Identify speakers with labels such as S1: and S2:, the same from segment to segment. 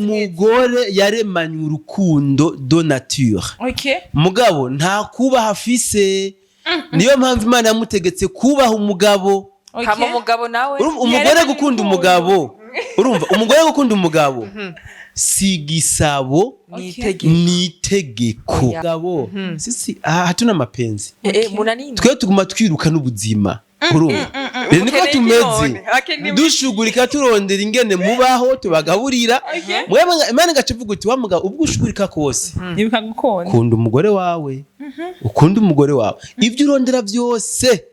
S1: Umugore yaremanywe urukundo de nature. Mugabo nta kubaha afise, niyo mpamvu Imana yamutegetse kubaha umugabo.
S2: Hama umugabo nawe?
S1: Urumva, umugore
S3: Yaremanye
S1: gukunda
S3: urukundo.
S1: umugabo, urumva, umugore gukunda umugabo si igisabo,
S2: Nitegeko.
S1: ni itegeko.
S2: Oya.
S1: Mugabo sisi aha hatuna mapenzi.
S2: Munanini.
S1: Twe tuguma twiruka n'ubuzima, urumva rero niko
S2: Ukeneye
S1: tumeze.
S2: none?
S1: Dushugurika turondera ingene mubaho, tubagaburira. Mwebwe Imana igaca ivuga uti: "Wa mugabo, ubwo ushugurika kose,
S3: Ibuka gukunda.
S1: kunda umugore wawe, ukunda umugore wawe, ibyo urondera byose,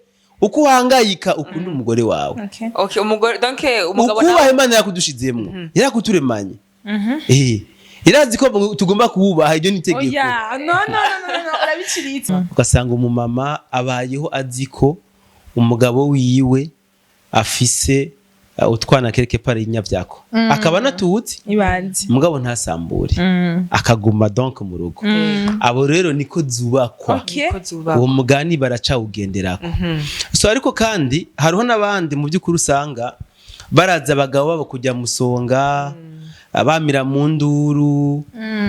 S1: uko uhangayika, ukunda umugore wawe."
S2: Okay, umugore, donc umugabo
S1: Ukubaha
S2: nawe.
S1: Imana yakudushizemwo, yarakuturemanye, irazi ko tugomba kuwubaha, iryo ni itegeko.
S3: Oya, no, no, no, no, no, urabiciritse.
S1: Ugasanga umumama abayeho azi ko umugabo wiwe afise utwana quelque part y'inyavyako, akaba anatutse.
S3: Ibanze.
S1: Umugabo ntasambure, akaguma donc mu rugo. Abo rero niko zubakwa.
S2: Niko zubakwa.
S1: Uwo mugani baracawugenderako. So ariko kandi hariho n'abandi mu by'ukuri usanga baraza abagabo babo kujya musonga, bamira mu nduru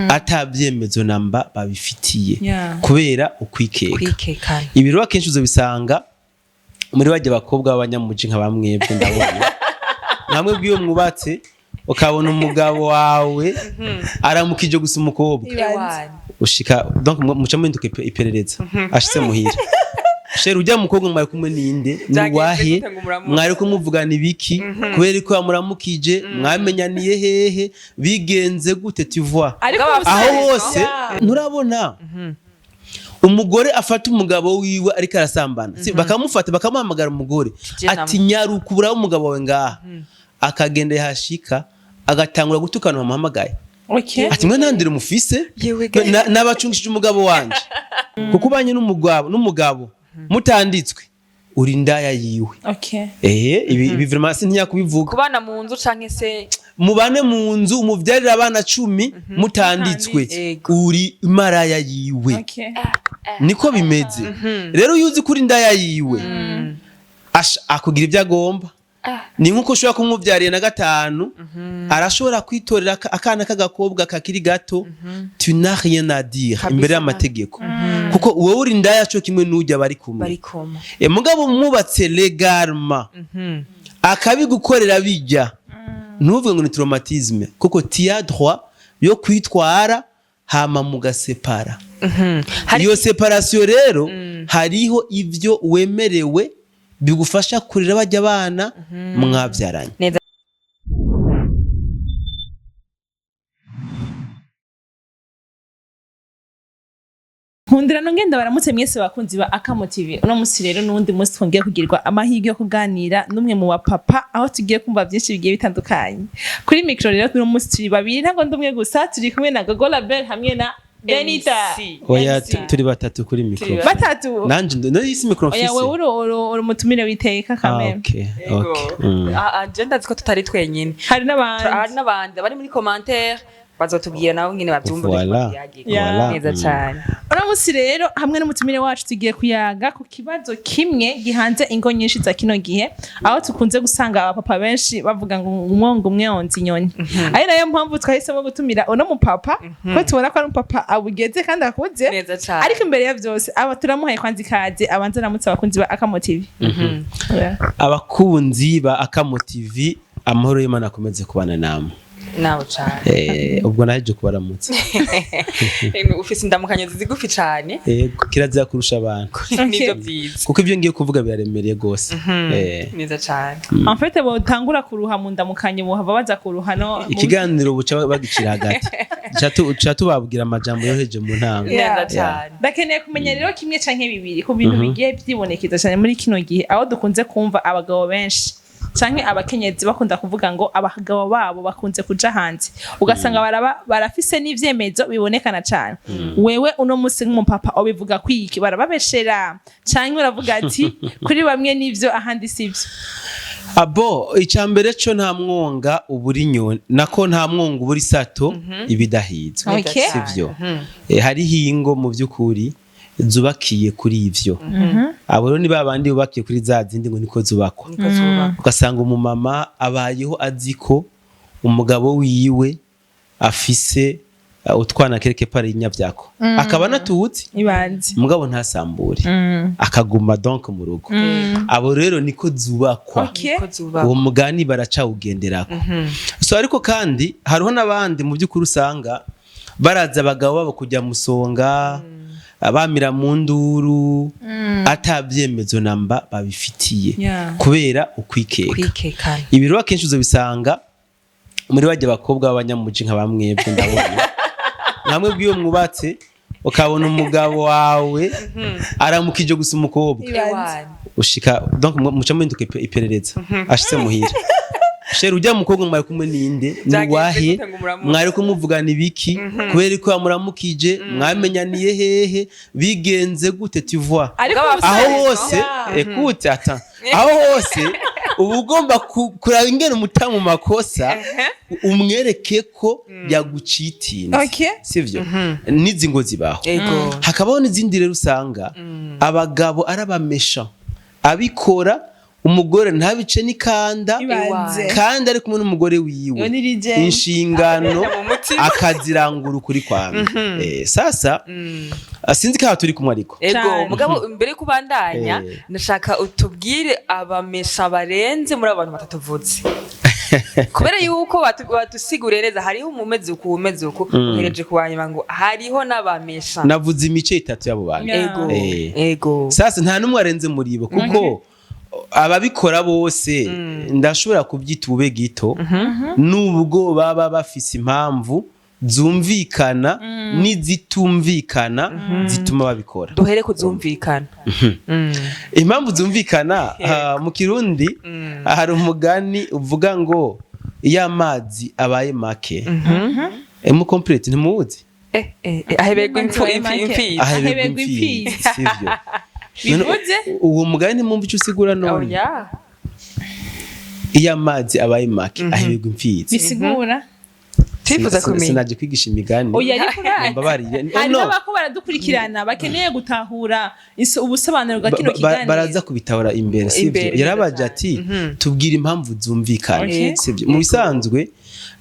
S1: atabyemezo namba babifitiye, kubera ukwikeka.
S2: Kwikekana.
S1: Ibi rero akenshi uzobisanga muri bajya bakobwa b'abanyamuji nka bamwebwe. Ndabona namwe bw'iyo mwubatse, ukabona umugabo wawe aramukije gusa umukobwa,
S2: Ewana.
S1: ushika donc muca muhinduka iperereza. Ashitse muhira: "Chéri, ujya mukobwa mwari kumwe ninde?"
S2: Byagenze
S1: "Ni wahe?"
S2: gute ngo muramuke?
S1: "Mwari kumuvugana ibiki? Kubera ko yamuramukije, mwamenyaniye hehe? Bigenze gute?" Tu vois?
S3: Ariko
S2: Mugabo
S1: Aho
S3: ubusanzwe-
S1: hose nturabona umugore afata umugabo wiwe ariko arasambana. Si, bakamufata, bakamuhamagara umugore,
S2: Tujye
S1: ati: "Nyaruka uburaho umugabo wawe ngaha." Akagenda, yahashika agatangura gutukana bamuhamagaye, ati: "Mwe ntandire mufise."
S2: Yewe.
S1: Nabacungishije umugabo wanje, kuko ubanye n'umugabo mutanditswe, uri indaya yiwe. Ehe, ibi vraiment sintinya kubivuga.
S2: Kubana mu nzu canke se?
S1: Mubane mu nzu, umuvyarire abana 10, mutanditswe, uri maraya yiwe. Niko bimeze rero. Iyo uzi kuri indaya yiwe, akugira ibyo agomba. Ni nkuko ushobora kumuvyariye na gatanu, arashobora kwitorera akana k'agakobwa kakiri gato, tu n'as rien à dire imbere y'amategeko, kuko wowe uri indaya co kimwe n'ujya bari kumwe.
S2: Bari kumwe.
S1: Mugabo mwubatse légalement, akabigukorera bijya, ntuvuge ngo ni traumatisme, kuko tu as droit yo kwitwara, hama mugasepara.
S2: Hari
S1: Iyo séparation rero, hariho ivyo wemerewe bigufasha kurera bajya abana mwabyaranye.
S2: Neza.
S3: Nkundira nongenda baramutse mwese bakunzi ba Akamo TV. Uno musi rero n'uwundi musi twongeye kugirwa amahirwe yo kuganira n'umwe mu bapapa, aho tugiye kumva byinshi bigiye bitandukanye. Kuri micro rero uno musi turi babiri, ntabwo ndi umwe gusa, turi kumwe na Gogo Label hamwe na Benita.
S2: MC.
S1: Oya.
S2: MC.
S1: Turi batatu kuri micro.
S2: Turi
S3: Batatu.
S1: Nanje isi micro
S3: Oya.
S1: mfise.
S3: Wewe uri umutumire witeka.
S1: Ah,
S3: Kameme.
S1: okay okay
S2: Ah, ah, je ndazi ko tutari twenyine.
S3: Hari n'abandi.
S2: Hari n'abandi bari muri commentaire, bazotubwira nabo nyine bavyumva.
S1: Voilà.
S3: Yeah.
S1: Voilà.
S2: Neza cane.
S3: Uno musi rero hamwe n'umutumire wacu tugiye kuyaga ku kibazo kimwe gihanze ingo nyinshi za kino gihe, aho tukunze gusanga abapapa benshi bavuga ngo umwongo umwe wonza inyoni. Ari nayo mpamvu twahisemo gutumira uno mupapa, ko tubona ko ari umupapa abugeze kandi akuze.
S2: Neza cane.
S3: Ariko imbere ya byose, aba turamuhaye kwanza ikaze, abanza aramutse abakunzi ba Akamo TV. Yeah.
S1: Abakunzi ba Akamo TV, amahoro y'Imana akomeze kubana namwe.
S2: Nawe cane.
S1: Ubwo naheje kubaramutsa.
S2: Ufise indamukanyo zigufi cane.
S1: Kirazira kurusha abantu.
S2: Nivyo vyiza.
S1: Kuko ibyo ngiye kuvuga biraremereye gose.
S2: Neza cane.
S3: En fait, botangura kuruha mu ndamukanyo, bohava baza kuruha no
S1: Ikiganiro buca bagicira hagati. Ca tubabwira amajambo yoheje mu ntango.
S3: Yeah.
S2: Neza cane.
S3: Ndakeneye kumenya rero kimwe canke bibiri ku bintu bigiye vyibonekeza cyane muri kino gihe, aho dukunze kumva abagabo benshi canke abakenyezi bakunda kuvuga ngo abagabo babo bakunze kuja hanze, ugasanga baraba barafise n'ivyemezo bibonekana cane. Wewe uno musi nk'umupapa ubivuga kwiki? Barababeshera canke uravuga ati kuri bamwe nivyo, ahandi sivyo?
S1: Abo icambere co, nta mwonga ubura inyoni, nako nta mwonga ubura isato ibidahizwe. Sivyo? Hariho ingo mu by'ukuri zubakiye kuri ivyo. Abo rero ni babandi bubakiye kuri za zindi ngo niko zubakwa.
S2: Niko zubakwa.
S1: Ugasanga umumama abayeho azi ko umugabo wiwe Afise utwana quelque part y'inyavyako, akaba anatuzi,
S3: Ibanze.
S1: mugabo ntasambure, akaguma donc mu rugo. Abo rero niko zubakwa.
S3: Okay.
S2: Ko zubakwa.
S1: Uwo mugani baracawugenderako. So ariko kandi hariho n'abandi mu by'ukuri usanga baraza abagabo babo kujya musonga, abamira mu nduru atabyemezo namba babifitiye, kubera ukwikeka.
S2: Kwikekana.
S1: Ibi rero akenshi uzobisanga muri bajya bakobwa b'abanyamuji nka bamwebwe. Ndabona namwe bw'iyo mwubatse, ukabona umugabo wawe aramukije gusa umukobwa,
S2: Ewana.
S1: ushika donc muca muhinduka iperereza. Ashitse muhira: "Chéri, ujya mukobwa mwari kumwe ninde? Ni
S2: Byagenze
S1: wahe?
S2: gute ngo muramuke?"
S1: Mwari kumuvugana ibiki? Kubera ko yamuramukije, mwamenyaniye hehe? Bigenze gute? Tu vois?
S3: Ariko
S2: Mugabo
S1: Aho
S3: ubusanzwe-
S1: hose, écoute, attends, aho hose uba ugomba kuraba ingene umuta mu makosa, umwereke ko yagucitinze. Sivyo? N'izi ngo zibaho.
S2: Ego.
S1: Hakabaho n'izindi rero usanga abagabo ari abamesha, abikora umugore ntabice n'ikanda,
S3: Ibanze.
S1: kandi ari kumwe n'umugore wiwe.
S3: Iyo ni legend.
S1: Inshingano
S2: Mu mutima.
S1: akazirangura ukuri kwame. Sasa sinzi ko aha turi kumwe, ariko
S2: Ego.
S3: Cane.
S2: Mugabo mbere yo kubandanya, ndashaka utubwire abamesha barenze muri abo bantu batatuvuze, kubera yuko batusiguriye neza hariho umumeze uku, umeze uku, uhereje ku wanyuma ngo hariho n'abamesha.
S1: Navuze imice itatu y'abo bantu.
S2: Ego. Ego.
S1: Sasa nta n'umwe arenze muri bo, kuko ababikora bose ndashobora kubyita ubube gito, nubwo baba bafise impamvu zumvikana n'izitumvikana zituma babikora.
S2: Duhere kuzumvikana.
S1: Impamvu zumvikana, mu Kirundi hari umugani uvuga ngo iyo amazi abaye make, mu complete ntimuwuzi?
S2: Aheberwa
S3: Amazi abaye make.
S2: imfizi.
S1: Aheberwa
S3: Aheberwa
S1: imfizi.
S3: imfizi.
S1: Sivyo? None
S3: Bivuze?
S1: uwo mugani ntimwumva icyo usigura none?
S2: Oya.
S1: Iyo amazi abaye make aheberwa imfizi.
S3: Bisigura?
S2: Twifuza kumenya.
S1: Sinaje kwigisha imigani.
S3: Oya, ariko urazi.
S1: Mbabarire.
S3: Hari
S1: No.
S3: n'abako baradukurikirana bakeneye gutahura ubusobanuro bwa kino kiganiro.
S1: Baraza kubitahura imbere, sivyo?
S2: Imbere,
S1: Yarabaje
S2: neza.
S1: ati: "Tubwire impamvu zumvikana." Sivyo? Mu bisanzwe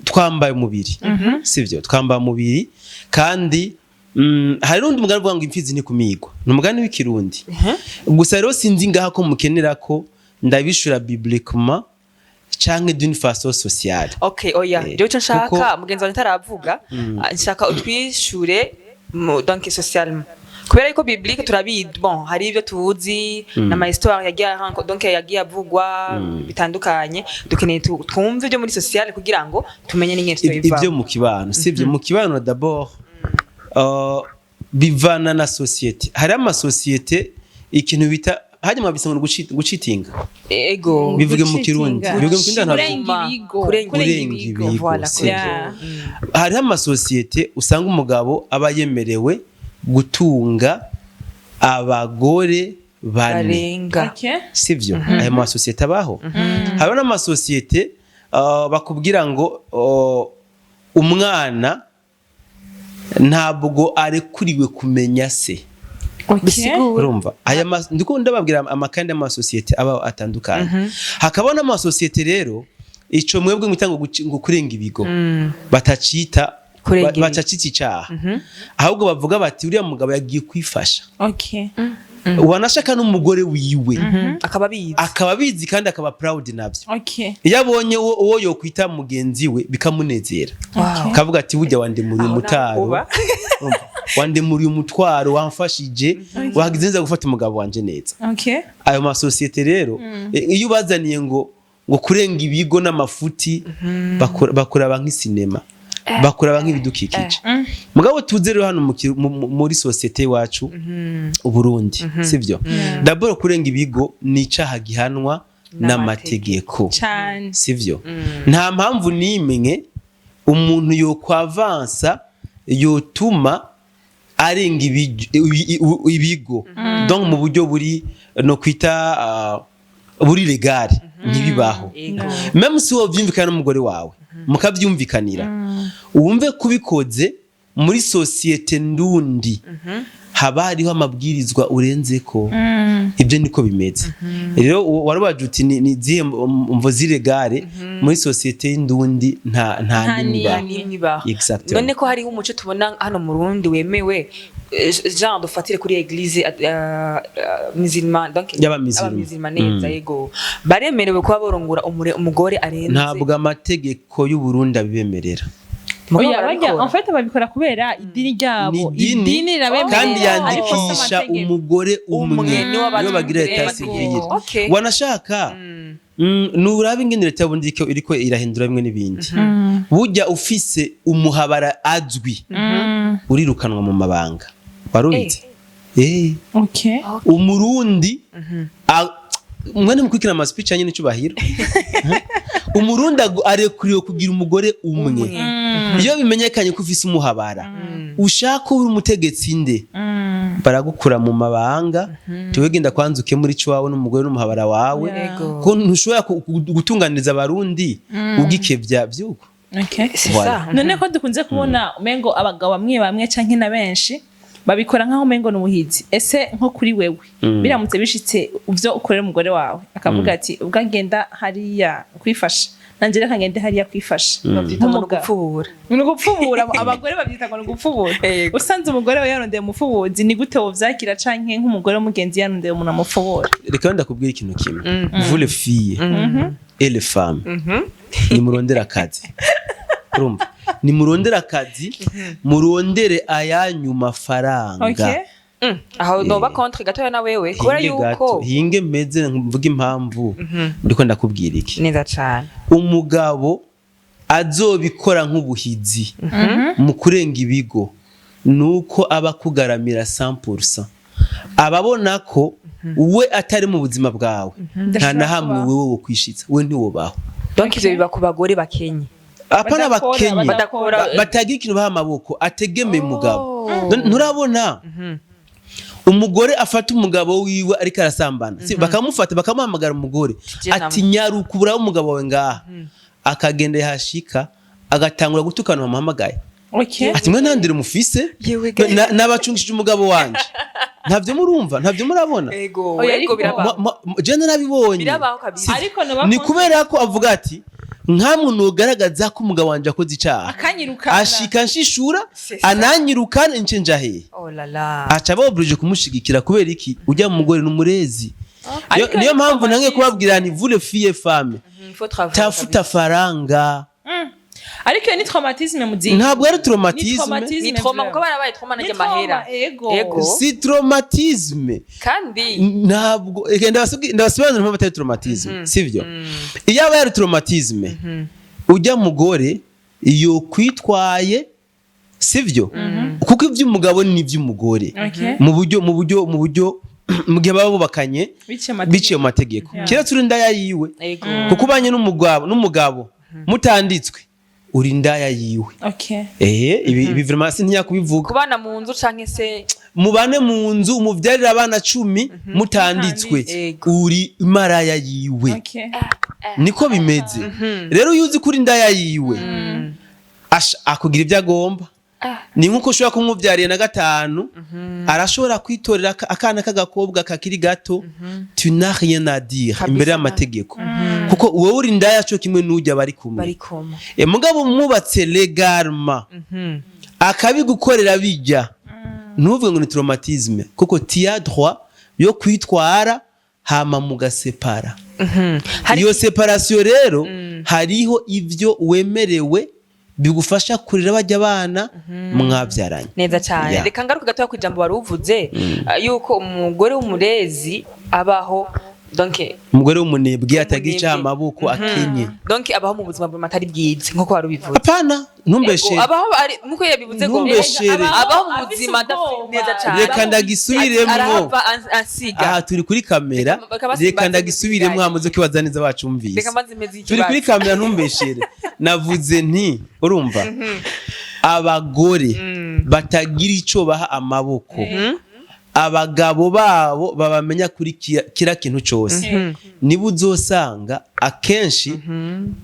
S1: twambaye umubiri, sivyo? Twambaye umubiri kandi hari n'undi mugani uvuga ngo imfizi ni kumigwa, ni umugani w'Ikirundi gusa. Rero sinzi ngaha ko mukenera ko ndabishura bibliquement canke d'une façon sociale.
S2: Okay, oya.
S1: Eh,
S2: Jewe ico nshaka, mugenzi wanjye ataravuga, nshaka utwishure donc socialement, kubera yuko biblique turabizi, bon, hari ibyo tuzi n'ama histoire yagiye donc yagiye avugwa bitandukanye. Dukeneye twumve ibyo muri social kugira ngo tumenye n'ingene
S1: Ibyo
S2: tuzobivamo.
S1: mu kibano, sivyo? Mu kibano d'abord, bivana na société. Hari amasosiyete ikintu bita hanyuma bisa ngo gucitinga.
S2: Ego.
S1: Bivuge mu Kirundi.
S3: Gucitinga.
S1: Bivuge mu Kirundi ntabwo-
S3: Kurenga ibigo.
S2: Kurenga
S1: Kurenga ibigo,
S2: Voilà,
S1: sivyo?
S3: Yeah.
S1: Hariho amasosiyete usanga umugabo aba yemerewe gutunga abagore bane.
S2: Barenga.
S1: Sivyo? Ayo masosiyete abaho. Hariho n'amasosiyete bakubwira ngo umwana ntabwo arekuriwe kumenya se.
S2: Bisigura?
S1: Urumva aya ndiko ndababwira amakandi y'amasosiyete aba atandukanye. Hakaba n'amasosiyete rero ico mwebwe mwita ngo ngo kurenga ibigo batacita
S2: Kurenga ibigo.
S1: Batacita icaha, ahubwo bavuga bati uriya mugabo yagiye kwifasha, wanashaka n'umugore wiwe
S2: akaba abizi.
S1: Akaba abizi kandi akaba proud nabyo. Iyo abonye uwo yokwita mugenzi we bikamunezera, akavuga ati: "Burya wandemuriye
S2: Aho
S1: umutaro."
S2: nakuba.
S1: Urumva? "Wandemuriye umutwaro, wamfashije, wagize neza gufata umugabo wanje neza." Ayo masosiyete rero, iyo ubazaniye ngo kurenga ibigo n'amafuti, bakuraba nk'isinema, bakuraba nk'ibidukikije. Mugabo tuze rero hano muri sosiyete iwacu Uburundi, sivyo? D'abord, kurenga ibigo ni icaha gihanwa n'amategeko.
S3: Cyane.
S1: Sivyo? Nta mpamvu n'imwe umuntu yokwavansa yotuma arenga ibigo, donc mu buryo buri no kwita buri légal, ntibibaho. Même si wovyumvikana n'umugore wawe mukavyumvikanira, wumve kubikoze muri sosiyete ndundi. Haba hariho amabwirizwa urenzeko. Ibyo niko bimeze. Rero wari uti ni zihe mvo z'irégale muri société y'indundi? Nta
S3: Nta
S1: nimwe ibaho.
S2: Nimwe ibaho.
S1: Exactement.
S2: None ko hariho umuco tubona hano mu Burundi wemewe, genre dufatire kuri église musulman, donc
S1: Y'abamizirima.
S2: Abamizirima neza. Yego, baremerewe kuba borongora umugore arenze.
S1: Ntabwo amategeko y'u Burundi abibemerera.
S2: Mugabo
S3: Oya, barya
S2: barabikora.
S3: en fait babikora kubera idini ryabo.
S1: Ni idini,
S3: Idini rirabemerera,
S1: kandi
S3: ariko si
S1: yandikisha
S3: amategeko.
S1: umugore umwe.
S2: Umwe niwe.
S1: Niwe bagira
S2: Yego.
S1: état civil. Wanashaka nuraba ingene leta y'Uburundi iriko irahindura bimwe n'ibindi. Burya ufise umuhabara azwi, urirukanwa mu mabanga. Warubizi?
S3: Okay.
S1: Umurundi mwene mukurikira ama speech yanyu n'icubahiro, umurundi arekuriwe kugira umugore umwe. Iyo bimenyekanye ko ufise umuhabara, ushaka uri umutegetsi nde, baragukura mu mabanga. Tuwe genda kwanza ukemura ico wawe n'umugore n'umuhabara wawe, ko ntushobora gutunganiriza abarundi ugikevya vyuko.
S3: Okay.
S2: C'est
S1: Voilà.
S2: ça.
S3: None ko dukunze kubona umengo abagabo bamwe bamwe canke na benshi babikora nk'aho umengo ni ubuhizi, ese nko kuri wewe biramutse bishitse ivyo ukorera umugore wawe, akavuga ati ubwo agenda hariya kwifasha, nanje reka ngende hariya kwifasha.
S2: Bavyita ngo ni
S3: Nk'umugabo.
S2: ugupfubura.
S3: Ni ugupfubura, abagore bavyita ngo ni ugupfubura.
S2: Yego.
S3: Usanze umugore we yarondeye umufubuzi, ni gute wovyakira? Canke nk'umugore w'umugenzi yarondeye umuntu amufubura?
S1: Reka wenda kubwira ikintu kimwe: vous les filles et les femmes, nimurondere akazi. Urumva, nimurondere akazi, murondere ayanyu mafaranga.
S2: Aho noba contre gatoya na wewe kubera
S1: Hinge
S2: yuko
S1: gato, hinge meze mvuga impamvu ndiko ndakubwira iki.
S2: Neza cane.
S1: Umugabo azobikora nk'ubuhizi mu kurenga ibigo, nuko aba akugaramira 100%, ababona ko we atari mu buzima bwawe nta na hamwe
S3: Ndashobora.
S1: wewe wo kwishitsa, we ntiwobaho.
S2: Donc ivyo biba ku bagore bakenye.
S1: Apana.
S3: Badakora,
S1: Bakenye.
S2: Badakora.
S1: Batagira ikintu baha amaboko, ategemeye umugabo. Nturabona umugore afata umugabo wiwe ariko arasambana? Si, bakamufata bakamuhamagara umugore
S2: Tije.
S1: Ati nyaruka uburaho umugabo wawe ngaha, akagenda, yahashika agatangura gutukana bamuhamagaye. Ati mwe ntandire mufise.
S2: Yewe.
S1: Nabacungishije umugabo wanje. Ntabyo murumva? Ntabyo murabona?
S2: Ego.
S3: Oya,
S2: Ego. Birabaho.
S1: Je narabibonye.
S2: Birabaho kabisa.
S3: Ariko noba
S1: Ni kubera ko avuga ati nkamwe nugaragaza ko umugabo wanje akoze icaha,
S3: akanyirukana.
S1: Ashika nshishura,
S2: C'est ça.
S1: ananyirukana, nce nja hehe?
S2: Oh là là.
S1: Aca baobrije kumushigikira. Kubera iki? Ujya mu mugore n'umurezi.
S3: Ariko
S1: Niyo
S3: ni
S1: mpamvu nange
S3: traumatisme.
S1: kubabwira ni vous les filles, femmes,
S2: Il faut travailler.
S1: tafuta faranga.
S3: Ariko iyo ni traumatisme muzingi.
S1: Ntabwo ari
S3: Ni
S1: traumatisme.
S3: traumatisme.
S2: Ni trauma kuko barabaye trauma
S3: Ni
S2: najya mahera.
S3: trauma, ego.
S2: Ego.
S1: Si traumatisme.
S2: Kandi
S1: Ntabwo. Eka ndabasobanurira impamvu atari traumatisme. Sivyo? Iyo aba yari traumatisme, ujya mugore iyo kwitwaye, sivyo? Kuko iby'umugabo ni iby'umugore mu buryo mu gihe baba bubakanye
S3: Biciye amategeko.
S1: biciye mu mategeko, keretse uri indaya yiwe. Kuko ubanye n'umugabo mutanditswe, uri indaya yiwe. Ehe, ibi vraiment sintinya kubivuga.
S2: Kubana mu nzu canke se
S1: Mubane mu nzu, umuvyarire abana 10, mutanditswe, uri maraya yiwe. Niko bimeze. Rero iyo uzi ko uri indaya yiwe, akugira ibyo agomba. Ni nk'uko ushobora kumubyariye na gatanu, arashobora kwitorera akana k'agakobwa kakiri gato. Tu n'as rien à dire imbere y'amategeko, kuko wowe uri indaya co kimwe n'ujya bari kumwe.
S2: Bari kumwe.
S1: Mugabo mwubatse légalement, akabigukorera bijya, ntuvuge ngo ni traumatisme, kuko tu as droit yo kwitwara, hama mugasepara. Iyo séparation rero, hariho ivyo wemerewe bigufasha kurera bajya abana mwabyaranye.
S2: Neza cyane. Reka ngaruke gatoya ku ijambo wari uvuze, yuko umugore w'umurezi abaho, donc
S1: Umugore w'umunebwe atagira icyaha
S2: Umunebwe.
S1: amaboko, akenye.
S2: Donc abaho mu buzima atari bwiza nkuko wari ubivuze.
S1: Apana, ntumbeshere.
S2: Ego, abaho ari nkuko yabivuze ngo
S1: Ntumbeshere.
S2: abaho mu
S3: Afise
S2: buzima
S3: ubwoba.
S2: Neza cyane.
S1: Reka ndagisubiremwo.
S2: Arahava ansiga.
S1: Aha turi kuri kamera.
S2: Reka basimbaze.
S1: Reka ndagisubiremwo, hamaze kwibaza neza bacumvise.
S2: Reka maze imeze.
S1: Turi kuri kamera, ntumbeshere. Navuze nti urumva abagore batagira ico baha amaboko. Abagabo babo babamenya kuri kira kintu cose, niba uzosanga akenshi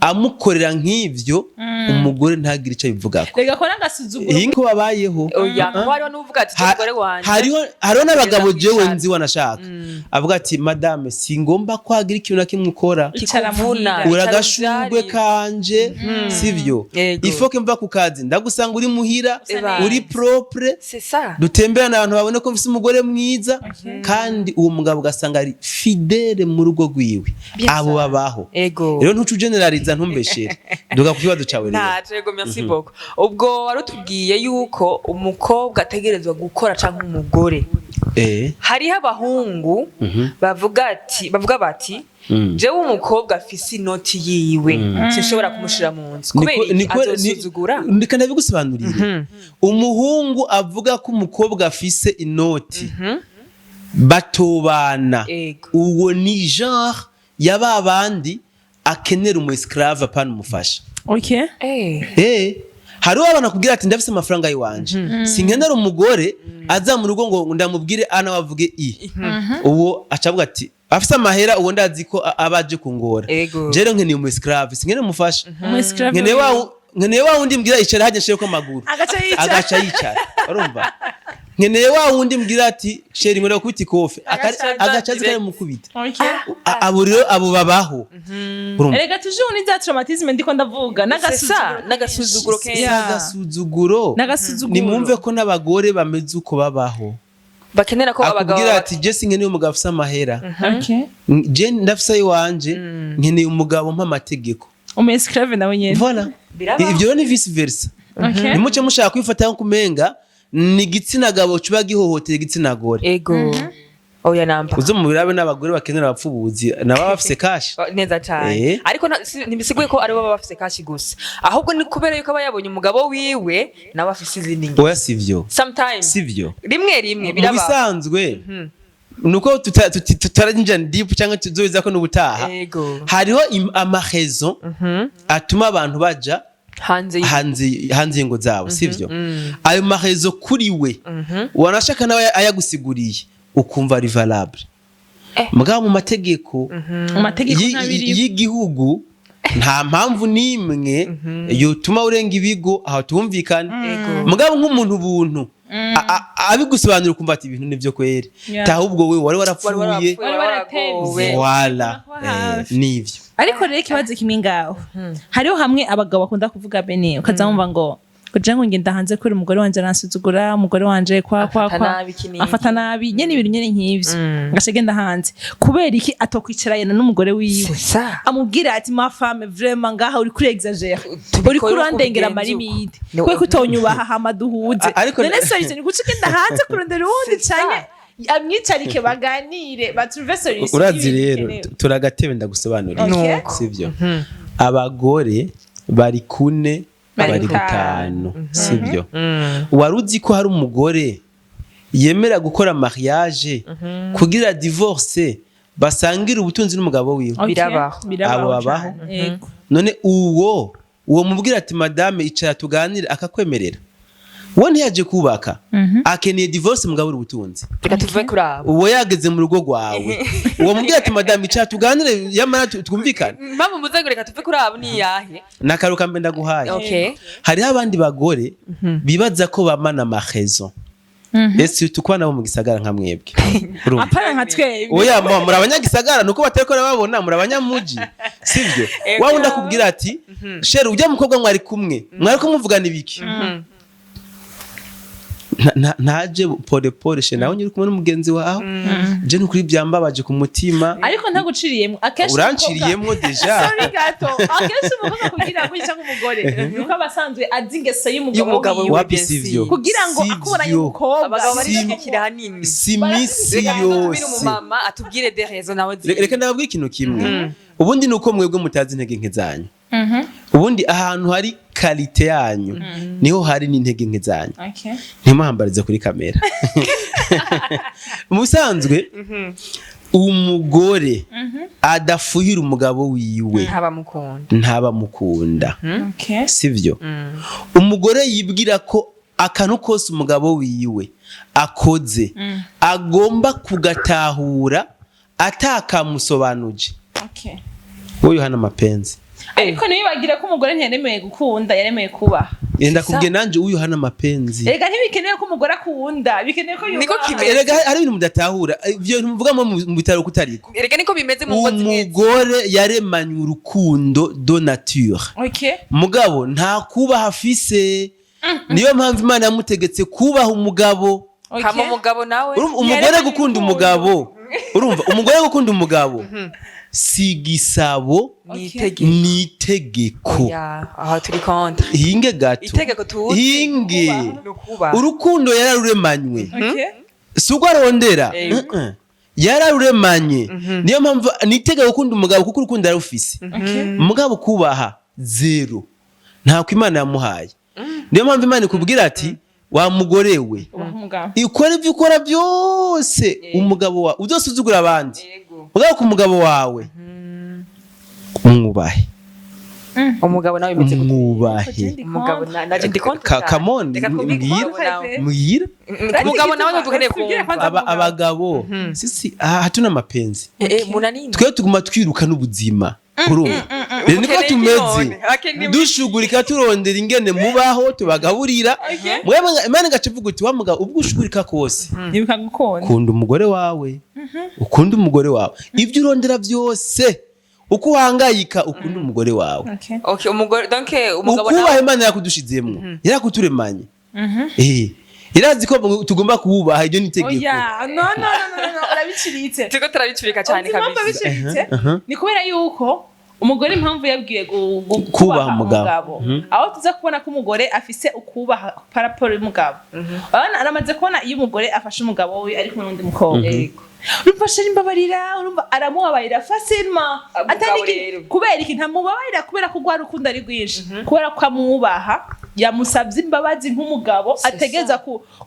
S1: amukorera nk'ivyo, umugore ntagire icyo abivugako.
S3: Rega ko n'agasuzuguro.
S1: Iyi niko babayeho.
S2: Oya, kuko hariho n'uvuga ati: "Umugore wanje."
S1: Hariho n'abagabo
S2: Kugeza
S1: jewe
S2: kwicara.
S1: nzi wanashaka avuga ati: "Madame, singomba kwagira ikintu na kimwe ukora."
S3: Icara
S2: Kikuvuna.
S3: muhira.
S1: Uri agashurwe
S2: Icara.
S1: kanje, sivyo?
S2: Yego.
S1: Ifoke mva ku kazi ndagusanga uri muhira,
S2: Eba.
S1: uri propre,
S2: C'est ça.
S1: dutemberane, abantu babone ko mfise umugore mwiza. Kandi uwo mugabo ugasanga ari fidèle mu rugo rwiwe.
S2: Bien
S1: Abo
S2: ça.
S1: babaho.
S2: Ego.
S1: Rero ntuce ugeneraliza, ntumbeshere. Duga ku kibazo cawe rero.
S2: Ntaco, yego, merci beaucoup. Ubwo warutubwiye yuko umukobwa ategerezwa gukora canke umugore. Hariho abahungu bavuga bati: "Jewe umukobwa afise inoti yiwe sinshobora kumushira mu nzu." Kubera iki? Azosuzugura.
S1: Reka ndabigusobanurire. Umuhungu avuga ko umukobwa afise inoti batobana, uwo ni genre ya ba bandi akenera umu esclave, apana umufasha. Hariho abana kubwira ati: "Ndafise amafaranga yiwanje, sinkenera umugore aza mu rugo ngo ndamubwire ana wavuge i." Uwo acavuga ati: "Afise amahera, uwo ndazi ko aba aje kungora." Rero nkeneye umu esclave, sinkeneye umufasha.
S3: Umu esclave.
S1: Nkeneye wa wundi mbwira: "Icara hajya nshireko amaguru."
S3: Agaca yicara.
S1: Agaca yicara, urumva? Nkeneye wa wundi mbwira ati: "Chéri, ngomba gukubita ikofe."
S2: Agaca
S1: Agaca azi
S2: direct.
S1: karamukubita. Abo rero, abo babaho, urumva?
S3: Erega toujours ni za traumatisme ndiko ndavuga.
S2: C'est ça,
S3: N'agasuzuguro.
S2: n'agasuzuguro kenshi.
S3: Yeah.
S1: Agasuzuguro.
S3: N'agasuzuguro.
S1: Nimwumve ko n'abagore bameze uko babaho.
S2: Bakenera ko abagabo
S1: Akubwira ati: "Je sinkeneye umugabo afise amahera. Je ndafise ayiwanje, nkeneye umugabo mpa amategeko."
S3: Umu esclave nawe nyene.
S1: Voilà.
S2: Birabaho.
S1: Ivyo rero ni vice versa. Nimuce mushaka kwifata nko kumenga ni igitsina gabo kiba gihohotera igitsina gore.
S2: Ego, oya, namba.
S1: Uzo mu birabe n'abagore bakenera abapfubuzi nabo bafise cash.
S2: Oh, neza cyane. Ariko ntibisiguye ko aribo baba bafise cash gusa, ahubwo ni kubera yuko aba yabonye umugabo wiwe nawe afise izindi ngeso.
S1: Oya, sivyo.
S2: Sometimes.
S1: Sivyo.
S2: Rimwe rimwe
S1: Mu
S2: biraba.
S1: bisanzwe nuko tutarinjira deep cyangwa tuzobiza ko n'ubutaha. Hariho ama raisons atuma abantu baja
S2: hanze
S1: hanze y'ingo zabo, sivyo? Ayo ma raisons kuri we wanashaka nawe ayagusiguriye ukumva ari valable. Mugabo mu mategeko
S3: Mu mategeko ntabiriho.
S1: y'igihugu nta mpamvu n'imwe yotuma urenga ibigo, aho tumvikana. Mugabo nk'umuntu buntu abigusobanurira ukumva ati: "Ibintu nivyo kweri." Tahubwo we wari
S2: wari
S1: warapfuye.
S2: warapfuye.
S3: Wari waratevye.
S2: Waragowe.
S1: Wala.
S3: Kuba hafi.
S1: Nivyo.
S3: Ariko rero ikibazo kimwe ngaho, hariho hamwe abagabo bakunda kuvuga bene, ukaza wumva ngo kugira ngo ngenda hanze kubera umugore wanje aransuzugura, umugore wanje kwa kwa
S2: Afata
S3: kwa
S2: nabi iki n'iki.
S3: Afata nabi nyene, ibintu nyene nk'ivyo. Ngaca agenda hanze kubera iki? Atokwicarana n'umugore wiwe
S2: C'est ça.
S3: amubwira ati: "Ma femme, vraiment ngaha uri kuri exagère,
S2: Tubikore
S3: uri kurandengera
S2: uko bigenza uko.
S3: ama limites."
S2: No.
S3: Kubera ko utonyubaha hama duhuze. None solution ni guca ugenda hanze kurondera uwundi,
S2: C'est ça.
S3: canke amwicarike baganire, batrouve solution
S1: Urazi
S3: y'ibintu
S1: rero,
S3: bikenewe.
S1: turagatebe ndagusobanurira.
S3: Okay.
S1: Sivyo, abagore bari kune,
S3: bari
S1: bari
S3: gutanu.
S1: gutanu, sivyo? Wari uzi ko hari umugore yemera gukora mariage kugira divorce, basangire ubutunzi n'umugabo wiwe?
S3: Okay.
S2: Birabaho.
S3: Birabaho
S1: Abo babaho.
S3: cane. Yego.
S1: None uwo mubwira ati: "Madame, icara tuganire," akakwemerera, we ntiyaje kubaka, akeneye divorce mugabo ubutunzi.
S2: Reka tuve kuri abo.
S1: Uwo yageze mu rugo rwawe, uwo mubwira ati: "Madame, icara tuganire," yamara twumvikane.
S2: Impamvu muze ngo reka tuve kuri abo ni iyahe?
S1: Nakaruka mbe ndaguhaye. Hariho abandi bagore bibaza ko bamana ama raisons, ese tukubana nabo mu gisagara nka mwebwe. Urumva?
S3: Apana nka twebwe.
S1: Oya, muri abanyagisagara nuko batariko babona, muri abanyamuji, sivyo?
S2: Ego.
S1: Wa wundi akubwira ati: "Chéri, ujya mukobwa mwari kumwe, mwari kumuvugana ibiki?" Ntaje pole pole: "Chéri, nawe nyiri kumwe n'umugenzi wawe, je nukuri byambabaje ku mutima."
S3: Ariko ntaguciriyemo akenshi.
S1: Uranciriyemwo déjà.
S3: Sorry gato, akenshi umukobwa kugira ngo cyangwa umugore nuko aba asanzwe azi ingeso y'umugabo
S2: Y'umugabo
S3: wiwe.
S2: wiwe.
S1: Wapi, sivyo.
S3: Kugira ngo
S1: Sivyo.
S3: akubonanye umukobwa.
S2: Abagabo barishigikira hanini.
S1: Si misi
S2: Reka tubwire
S1: yose.
S2: umumama atubwire des raisons nawe.
S1: Reka ndababwire ikintu kimwe. Ubundi ni uko mwebwe mutazi intege nke zanyu. Ubundi ahantu hari qualité yanyu niho hari n'intege nke zanyu. Ntimuhambarize kuri kamera. Mu bisanzwe umugore adafuhira umugabo wiwe
S2: ntabamukunda.
S1: Ntabamukunda, sivyo? Umugore yibwira ko Akantu kose umugabo wiwe akoze agomba kugatahura atakamusobanuje, wowe hana mapenzi.
S3: Ariko ntibibagire ko umugore ntiyaremewe gukunda, yaremewe kubaha.
S1: Enda kubwiye nanje, uyu hana mapenzi.
S3: Erega ntibikenewe ko umugore akunda, bikenewe ko
S2: Niko
S3: yubaha.
S2: kimeze.
S1: Erega hari ibintu mudatahura, ivyo bintu muvuga mu bitaro kutariko.
S2: Erega niko bimeze mu ngo zimwe.
S1: Umugore yaremanywe urukundo de nature, mugabo nta kubaha afise. Niyo mpamvu Imana yamutegetse kubaha umugabo.
S2: Hama umugabo nawe
S1: Urumva, umugore
S3: Yaremanye
S1: gukunda
S3: urukundo.
S1: umugabo, urumva, umugore gukunda umugabo si igisabo,
S2: ni itegeko.
S1: Ni itegeko.
S2: Ya, aha turi contre.
S1: Hinge gato.
S2: Itegeko tuzi.
S1: Hinge.
S2: Ni ukubaha.
S1: Urukundo yararuremanywe, si uko arondera.
S2: Yego.
S1: Yararuremanye, niyo mpamvu ni itegeko gukunda umugabo, kuko urukundo yararufise. Mugabo kubaha zéro, ntako Imana yamuhaye. Niyo mpamvu Imana ikubwira ati: "Wa mugore we,
S3: Ubaha umugabo."
S1: ikora ibyo ukora byose, umugabo wawe udasuzugura abandi, mugabo ku mugabo wawe umwubahe."
S2: Umugabo nawe bimeze gute?
S1: Umwubahe.
S2: Umugabo naje ndi contre cyane.
S1: Come on,
S2: Reka twumvikane
S1: mbwira.
S2: umugabo nawe.
S1: Mbwira.
S2: Umugabo nawe dukeneye
S3: Tubwire
S2: kumva.
S3: kwanza umugabo.
S1: Abagabo sisi aha hatuna mapenzi.
S2: Muna nini?
S1: Twe tuguma twiruka n'ubuzima, urumva rero niko
S2: Mukeneye
S1: tumeze.
S2: none?
S1: Dushugurika turondera ingene mubaho, tubagaburira. Mwebwe Imana igaca ivuga uti: "Wa mugabo, ubwo ushugurika kose,
S3: Ibuka gukunda.
S1: kunda umugore wawe, ukunda umugore wawe. Ibyo urondera byose, uko uhangayika, ukunda umugore wawe."
S2: Okay, umugore, donc umugabo
S1: Ukubaha
S2: nawe
S1: Imana yakudushizemwo, yarakuturemanye, irazi ko tugomba kuwubaha. Iryo ni itegeko.
S3: Oya, no, no, no, no, no, urabiciritse.
S2: Turiko turabicurika cyane.
S3: Uzi impamvu
S2: Kabisa.
S3: abiciritse? Ni kubera yuko umugore, impamvu yabwiye
S1: Kubaha
S3: kubaha
S1: umugabo.
S3: umugabo, aho tuza kubona ko umugore afise ukubaha par rapport y'umugabo, urabona aramaze kubona iyo umugore afashe umugabo we ari kumwe n'undi mukobwa, urumva: "Chéri, mbabarira." Urumva aramubabarira facilement.
S2: Umugabo
S3: Atari
S2: rero.
S3: Kubera iki ntamubabarira? Kubera ko rwa rukundo ari rwinshi, kubera ko amwubaha, yamusabye imbabazi nk'umugabo ategereza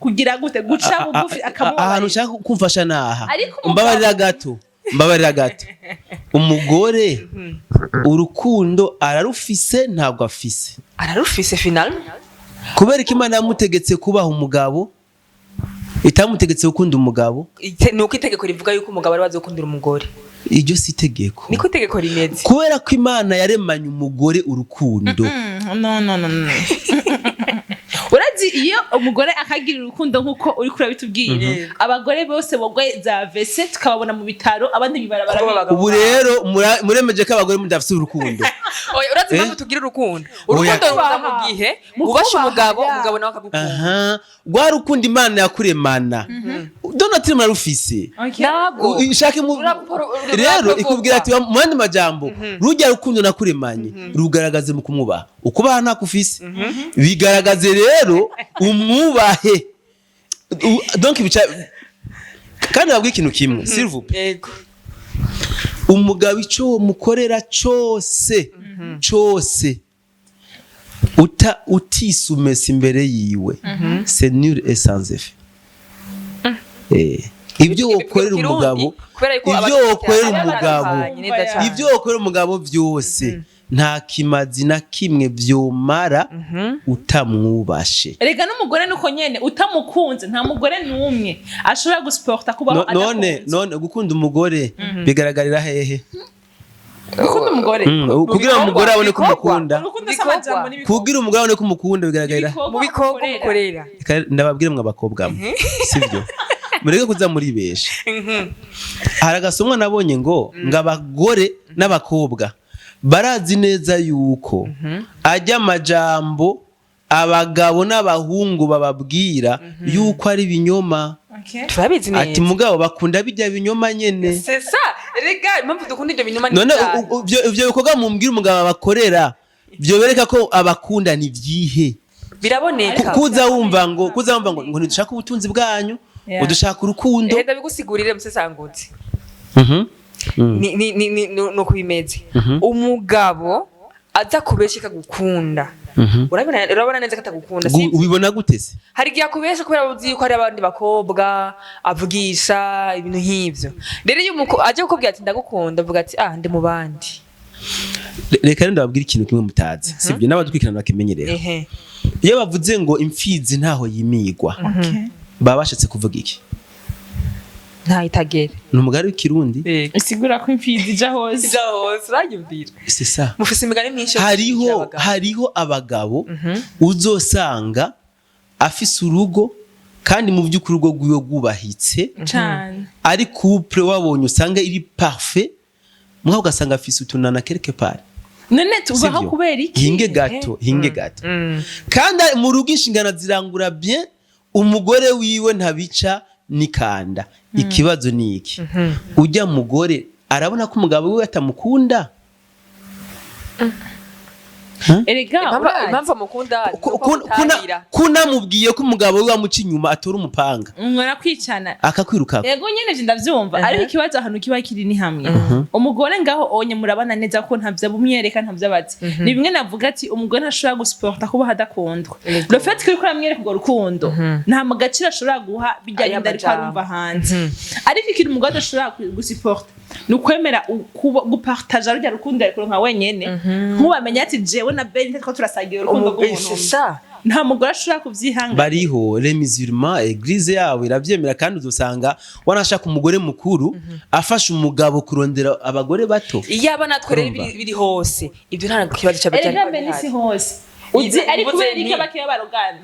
S3: kugira gute? Guca bugufi,
S1: Ahantu
S3: akamubabarira.
S1: ushaka kumfasha naha.
S3: Ariko umugabo-
S1: Mbabarira gato, mbabarira gato. Umugore urukundo ararufise? Ntabwo afise.
S2: Ararufise finalement.
S1: Kubera ko Imana yamutegetse kubaha umugabo, itamutegetse gukunda umugabo.
S2: Ni uko itegeko rivuga yuko umugabo ari bazokundira umugore.
S1: Iryo si itegeko.
S2: Niko itegeko rimeze.
S1: Kubera ko Imana yaremanye umugore urukundo.
S3: No, no, no, no. Urazi iyo umugore akagira urukundo nk'uko uri kurabitubwira, abagore bose bogwe za vese tukababona mu bitaro, abandi bibarabara.
S2: Kuko abagabo
S1: Ubu rero muremeje ko abagore mudafite urukundo.
S2: Oya, urazi
S1: Eh?
S2: impamvu tugira urukundo?
S1: Oya.
S2: Urukundo ruza mu gihe
S3: Mu
S2: ubasha
S3: kubaha,
S2: umugabo,
S3: ya.
S2: umugabo nawe akagukunda.
S1: Aha, rwa rukundo Imana yakuremana donatire murarufise.
S2: Ntabwo
S1: Ishake rero ikubwira ati mu yandi majambo: "Rujya rukundo nakuremanye rugaragaze mu kumwubaha." Ukubaha ntako ufise, bigaragaze rero umwubahe. Donc bica kandi babwira ikintu kimwe, s'il vous plaît.
S2: Yego.
S1: Umugabo ico mukorera cose cose, utisumesa imbere yiwe, c'est nul et sans effet. Ibyo wokorera umugabo,
S2: kubera yuko
S1: ibyo wokorera umugabo,
S2: batandukanye neza cyane.
S1: ibyo wokorera umugabo byose nta kimazi na kimwe vyomara utamwubashe.
S3: Erega n'umugore nuko nyene, utamukunze nta mugore n'umwe ashobora gusuporta kubaho
S1: None
S3: adakunze.
S1: none gukunda umugore bigaragarira hehe?
S3: Gukunda umugore?
S1: Kugira ngo umugore abone ko
S2: Bikorwa.
S1: umukunda.
S3: Urukundo si
S2: Bikorwa.
S3: amajambo, n'ibikorwa.
S1: Kugira umugore abone ko umukunda bigaragarira
S2: Mu bikorwa umukorera.
S1: Reka ndababwire mwe abakobwa mwe, sibyo? Mureke kuza muribesha. Hari agasomwa nabonye ngo abagore n'abakobwa barazi neza yuko ajya amajambo abagabo n'abahungu bababwira yuko ari ibinyoma.
S2: Turabizi
S1: Ati
S2: neza.
S1: mugabo bakunda bijya binyoma nyene.
S2: C'est ça, rega impamvu dukunda ibyo binyoma ni
S1: None
S2: cyane.
S1: ivyo bikorwa mumbwira umugabo abakorera byobereka ko abakunda ni vyihe?
S2: Biraboneka.
S1: Kuza wumva ngo ntidushaka ubutunzi bwanyu, ngo dushaka urukundo.
S2: Reka bigusigurire, musesangutse. Ni uko bimeze. Umugabo aza kubesha akagukunda, urabona neza ko atagukunda, sibyo?
S1: Ubibona gute se?
S2: Hari igihe akubesha kubera uzi yuko hari abandi bakobwa avugisha, ibintu nk'ivyo. Rero iyo aje kukubwira ati "Ndagukunda", avuga ati "Ah, ndi mu bandi."
S1: Reka rero ndababwira ikintu kimwe mutazi, sibyo? N'abadukurikirana bakimenyerera. Iyo bavuze ngo imfizi ntaho yimigwa, baba bashatse kuvuga iki?
S2: Ntayitagere.
S1: Ni umugari w'ikirundi.
S3: Isigura ko imfizi ija hose.
S2: Ija hose, uranyumvira.
S1: C'est ça.
S2: Mufise imigani myinshi yo
S1: Hariho
S2: gushyigikira abagabo.
S1: Hariho abagabo uzosanga afise urugo, kandi mu by'ukuri urugo rwiwe rwubahitse,
S3: Cane.
S1: ari couple wabonye usanga iri parfait, mugabo ugasanga afise utunana quelque part.
S3: None tubaho
S1: Sivyo?
S3: kubera iki?
S1: Hinge gato, hinge gato. Kandi mu rugo inshingano zirangura bien, umugore wiwe ntabica nikanda. Ikibazo ni iki: ujya mugore arabona ko umugabo wiwe atamukunda?
S3: Erega urazi.
S2: Impamvu amukunda ni uko amutahira.
S1: Kunamubwiye ko umugabo wiwe amuca inyuma, atora umupanga
S3: Mwara kwicana.
S1: akakwirukaka.
S3: Yego nyene, je ndavyumva, ariko ikibazo ahantu kiba kiri ni hamwe umugore ngaho onye murabana neza ko ntavyo bumwereka, ntavyo abazi. Ni bimwe navuga ati umugore ntashobora gusuporta kuba hadakundwa. Le fait ko uriko uramwereka urwo rukundo, nta mu gaciro ashobora guha bijya
S2: Aya
S3: bindi ariko
S2: majambo.
S3: arumva hanze. Ariko ikintu umugore adashobora gusuporta ni ukwemera gupartaja rurya rukundo ariko nka wenyene, nk'ubamenya ati jewe na Beni two turasangira urukundo rw'umuntu
S2: C'est
S3: umwe.
S2: ça.
S3: Nta mugore ashobora kuvyihangana.
S1: Bariho les musulmans, église yabo iravyemera, kandi uzosanga wanashaka umugore mukuru afasha umugabo kurondera abagore bato.
S2: Iyaba natwe rero
S1: Urumva?
S2: biri hose ibyo, nta kibazo cyaba cyari.
S3: Erega mbe n'isi hose uzi, ariko
S2: Mvuze
S3: kubera iki abakeya barogana?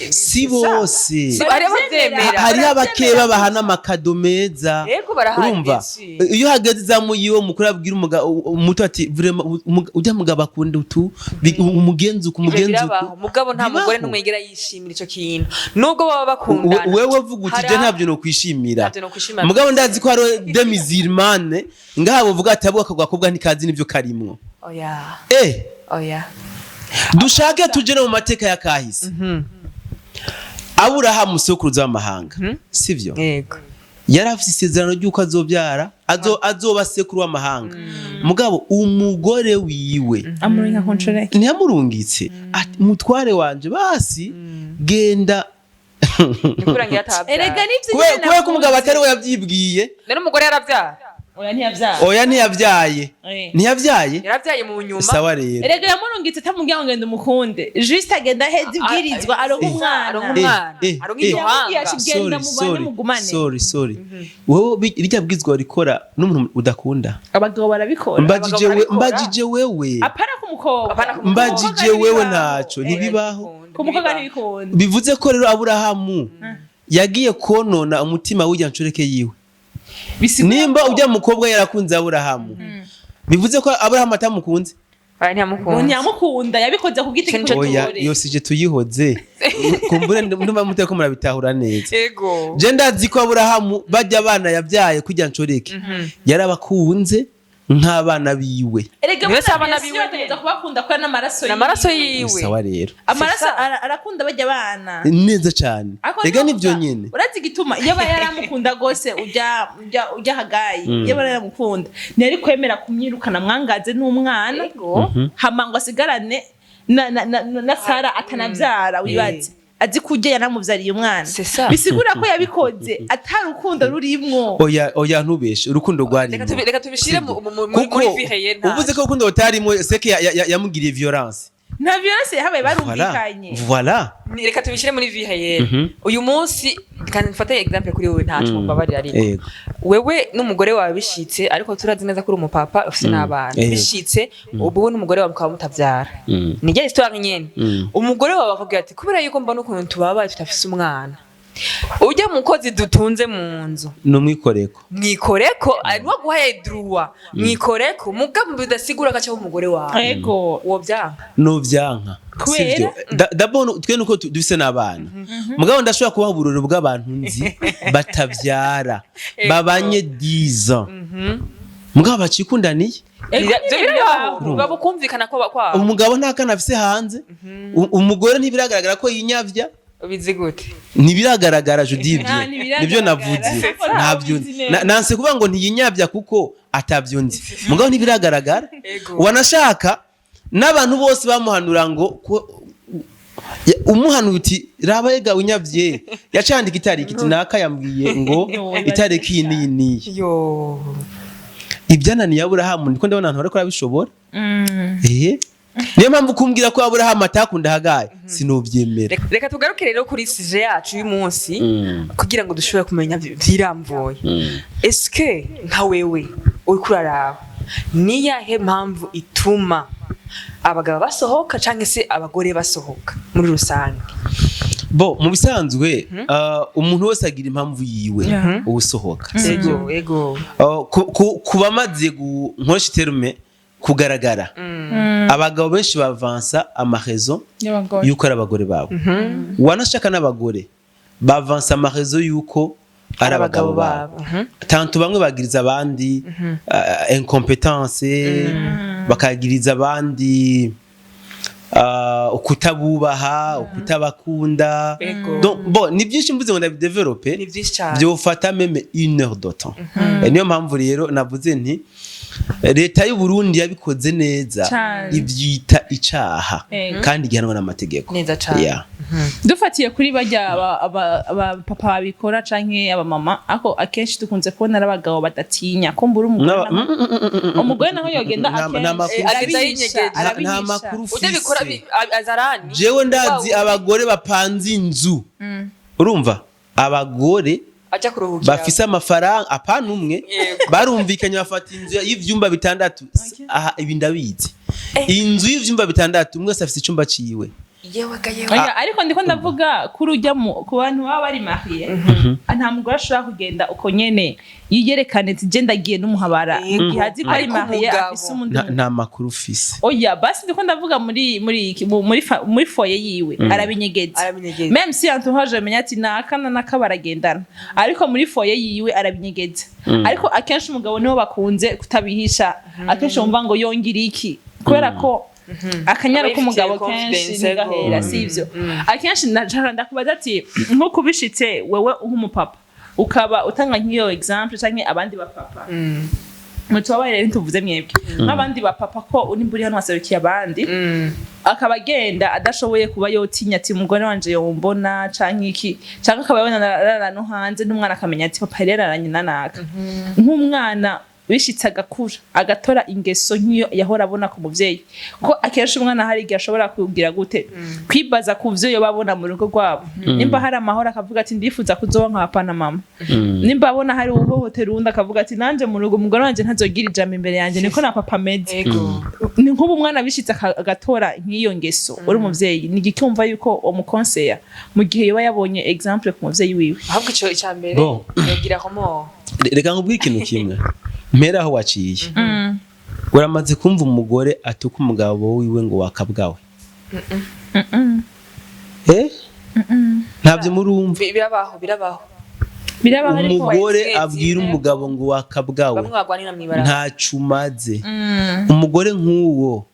S1: Si bose.
S2: Hariho abavyemera.
S1: Hariho abakeba bahana amakado meza.
S2: Yego, barahari
S1: Urumva,
S2: benshi.
S1: iyo hageze izamu yiwe, mukuru abwira umuto ati vraiment ujya mugabo akunda utu umugenzi uku,
S2: Ivyo
S1: umugenzi
S2: birabaho.
S1: uku.
S2: Mugabo nta
S1: Bibaho.
S2: mugore n'umwe yigera yishimira ico kintu nubwo baba bakundana.
S1: Wewe vuga uti
S2: Hari
S1: je ntabyo nokwishimira.
S2: Ntavyo nokwishimira.
S1: Mugabo ndazi ko hariho des musulmanes ngaha bovuga ati abo ako gakobwa ntikazi n'ivyo karimwo.
S2: Oya. Oya.
S1: Dushake tuje no mu mateka ya kahise. Aburahamu, sokuruza w'amahanga, sivyo?
S2: Yego.
S1: Yari afite isezerano ry'uko azobyara, azoba sekuru w'amahanga, mugabo umugore wiwe
S3: Amurinka konshoreke.
S1: ntiyamurungitse, ati mutware wanje basi genda.
S2: Nikurangira atabyara.
S3: Erega nivyo
S1: Kubera
S3: nyene
S1: kubera ko umugabo
S3: navuze.
S1: atari we yabyibwiye.
S2: Rero umugore yarabyara.
S3: Oya, ntiyavyara.
S1: Oya, ntiyabyaye. Ntiyabyaye.
S2: Yarabyaye mu nyuma.
S1: Sawa rero.
S3: Erega yamurungitse atamubwira ngo ngenda umukunde, juste agenda aheza ibwirizwa aronka umwana.
S2: Aronka umwana. Aronka iryo
S3: Yamubwiye
S2: hanga.
S3: ati genda mubane, mugumane.
S1: Sorry, sorry, wowe rirya bwizwa rikora n'umuntu udakunda?
S3: Abagabo barabikora.
S1: Mbajije we.
S2: Barabikora.
S1: Mbajije wewe.
S3: Apana ku mukobwa.
S2: Apana ku mukobwa.
S1: Mbajije
S3: Ku mukobwa
S1: wewe.
S3: ntibibaho.
S1: Ntaco ntibibaho.
S3: Ku mukobwa ntibikunda.
S1: Bivuze ko rero Aburahamu yagiye konona umutima w'ujya nshoreke yiwe.
S3: Bisigura
S1: Nimba
S3: ko-
S1: ujya mukobwa yarakunze Aburahamu, bivuze ko Aburahamu atamukunze.
S2: Oya,
S3: Ngo
S2: ntiyamukunda.
S3: ntiyamukunda, yabikoze ku giti.
S2: Ico nico.
S1: Oya, iyo sije tuyihoze, kumbure ndumva muteko murabitahura neza.
S2: Yego.
S1: Je ndazi ko Aburahamu bajya abana yabyaye kujya nshoreke yarabakunze nk'abana biwe.
S3: Erega
S2: Mbese
S3: buriya
S2: abana
S3: Yesu
S2: biwe
S3: yategeza kubakunda kubera n'amaraso.
S2: N'amaraso yiwe.
S1: Sawa rero.
S3: Amaraso.
S2: C'est ça.
S3: Arakunda bajya abana.
S1: Neza cyane.
S3: Ariko
S1: Rega
S3: niyo
S1: nibyo
S3: uvuga,
S1: nyene.
S3: Urazi igituma iyo aba yaramukunda rwose ujya Hagayi, iyo aba yaramukunda ntiyari kwemera kumwirukana mwangaze n'umwana,
S2: Yego.
S3: hama ngo asigarane na Sara atanabyara. Wibaze azi ko ujya yanamubyariye umwana.
S2: C'est ça.
S3: Bisigura ko yabikoze atari urukundo rurimwo.
S1: Oya, oya, ntubeshe, urukundo rwarimo.
S2: Reka tubishire
S1: Kuko
S2: muri vie réelle, ntaco.
S1: uvuze ko urukundo rutarimo, seke yamugiriye violence.
S3: Nta violence yahabaye,
S1: Voilà.
S3: barumvikanye.
S1: Voilà.
S2: Reka tubishire muri vie réelle uyu munsi. Kandi mfate exemple kuri wewe, ntaco mbabarira, ariko
S1: Yego.
S2: wewe n'umugore wawe bishitse, ariko turazi neza ko uri umupapa ufise n'abana, bishitse ubu wowe n'umugore wawe mukaba mutavyara, ni rya histoire nyene. Umugore wawe akubwira ati kubera yuko mbona ukuntu tubabaye tutafise umwana, ujya mukozi dutunze mu nzu
S1: Numwikoreko.
S2: Mwikoreko, niwo guhaye droit, mwikoreko, mugabo bidasigura agacaho umugore wawe.
S3: Ego.
S2: Uwo byanka.
S1: Novyanka.
S3: Kubera?
S1: Sivyo? D'abord twe nuko dufise n'abana, mugabo ndashobora kubaha uburoro bw'abantu nzi batavyara, babanye 10 ans, mugabo bacikundaniye.
S3: Ego,
S2: Ivyo
S3: nyene.
S2: birabaho.
S3: Birabaho.
S2: Baba kumvikana ko kwabo.
S1: Umugabo nta kana afise hanze. Umugore ntibiragaragara ko yinyavya.
S2: Ubizi gute?
S1: Ntibiragaragara, je dis
S3: Ah,
S1: bien.
S3: ntibiragaragara.
S1: Nibyo navuze.
S3: Ntabyo
S1: Ntabyo
S3: ubizi neza.
S1: Nanse kuvuga ngo ntiyinyavya kuko atabyo nzi, mugabo ntibiragaragara.
S2: Ego.
S1: Wanashaka n'abantu bose bamuhanura ngo umuhanuye uti raba yega unyavye, yacandika itariki iti naka yambwiye ngo
S3: No,
S1: itariki iyi n'iyi n'iyi.
S2: Yo.
S1: Ibyananiye Aburahamu, ndiko ndabona abantu bariko barabishobora. Niyo mpamvu kumbwira ko Aburahamu atakunda Hagayi, sinovyemera.
S2: Reka tugaruke rero kuri sujet yacu y'umunsi kugira ngo dushobore kumenya vyiramvuye. Eske nka wewe uriko uraraba, ni yahe mpamvu ituma abagabo basohoka canke se abagore basohoka muri rusange?
S1: Bo mu bisanzwe, umuntu wese agira impamvu yiwe uwusohoka.
S2: Ego.
S1: Ku bamaze nkoresha terme kugaragara, abagabo benshi bavansa ama raisons
S3: y'abagore
S1: yuko ari abagore babo, wanashaka n'abagore bavansa ama raisons yuko ari abagabo babo. Tanto bamwe bagiriza abandi incompetence, bakagiriza abandi ukutabubaha, ukutabakunda. Donc, bon, ni byinshi mvuze ngo ndabi développe,
S2: Ni byinshi cyane.
S1: byofata même une heure de temps. Niyo mpamvu rero navuze nti leta y'u Burundi yabikoze neza,
S3: Cane.
S1: ibyita icaha kandi gihanwa n'amategeko.
S2: Neza cane.
S1: Yeah.
S3: Dufatiye kuri barya aba papa babikora canke abamama, ako akenshi dukunze kubona ari abagabo badatinya kumbura umugore. Umugore naho yogenda
S1: Nta makuru
S3: akenshi
S2: ufise.
S3: arabihisha,
S2: Agenda yinyegeje.
S1: Nta
S3: arabihisha.
S1: makuru
S2: Udabikora
S1: ufise.
S2: Azarani.
S1: Jewe ndazi abagore bapanze inzu, urumva, abagore
S2: Ajya kuruhukira.
S1: bafise amafaranga, apana umwe, barumvikanye bafata inzu y'ivyumba 6. Aha ibi ndabizi, inzu y'ivyumba 6, umwe wese afise icumba ciwe.
S2: Yewe ga yewe!
S3: Oya, ariko ndiko ndavuga kuri ujya ku bantu baba bari mariés, nta mugore ashobora kugenda uko nyene yiyerekane ati je ndagiye n'umuhabara, igihe azi ko ari
S2: Ariko
S3: marié,
S2: umugabo-
S3: afise umundi.
S1: Nta makuru ufise.
S3: Oya, basi ndiko ndavuga muri iki muri foyer yiwe arabinyegeza.
S2: Arabinyegeza.
S3: Même si entourage amenya ati naka na naka baragendana, ariko muri foyer yiwe arabinyegeza. Ariko akenshi umugabo nibo bakunze kutabihisha. Akenshi wumva ngo yongira iki, kubera ko akanyara
S2: Aba
S3: k'umugabo
S2: yifitiye
S3: kenshi
S2: confidence,
S3: ntigahera.
S2: ego.
S3: Si ivyo? Akenshi ndashaka ndakubaza ati nko kubishitse wewe nk'umupapa ukaba utanga nk'iyo exemple canke abandi bapapa, mutubabarire ntituvuze mwebwe, nk'abandi bapapa, ko nimba uri hano waserukiye abandi, akaba agenda adashoboye kuba yotinya ati umugore wanje yombona canke iki, canke akaba yabona arara no hanze n'umwana akamenya ati papa rero araranye na naka. Nk'umwana bishitse agakura agatora ingeso nk'iyo yahora abona ku muvyeyi, ko akenshi umwana hari igihe ashobora kugira gute, kwibaza ku vyo yoba abona mu rugo rwabo. Nimba hari amahoro akavuga ati ndifuza kuzoba nka papa na mama. Nimba abona hari uhohotera uwundi akavuga ati nanje mu rugo umugore wanje ntazogira ijambo imbere yanjye, niko na papa ameze. Ni nk'ubu umwana bishitse agatora nk'iyo ngeso, uri umuvyeyi, ni igiki wumva yuko umukonseya mu gihe yoba yabonye exemple ku muvyeyi wiwe?
S2: Ahubwo ico icya mbere,
S1: Bon.
S2: yogira homo.
S1: Reka nkubwire ikintu kimwe, mpera aho waciye. Uramaze kumva umugore atuka umugabo wiwe ngo wakabwawe? Eh, ntabyo murumva?
S2: Birabaho, birabaho.
S3: Birabaho, ariko
S1: Umugore
S2: Twese,
S1: abwira umugabo ngo wakabwawe,
S2: Bamwe bagwanira mw'ibarabara.
S1: ntaco umaze. Umugore nk'uwo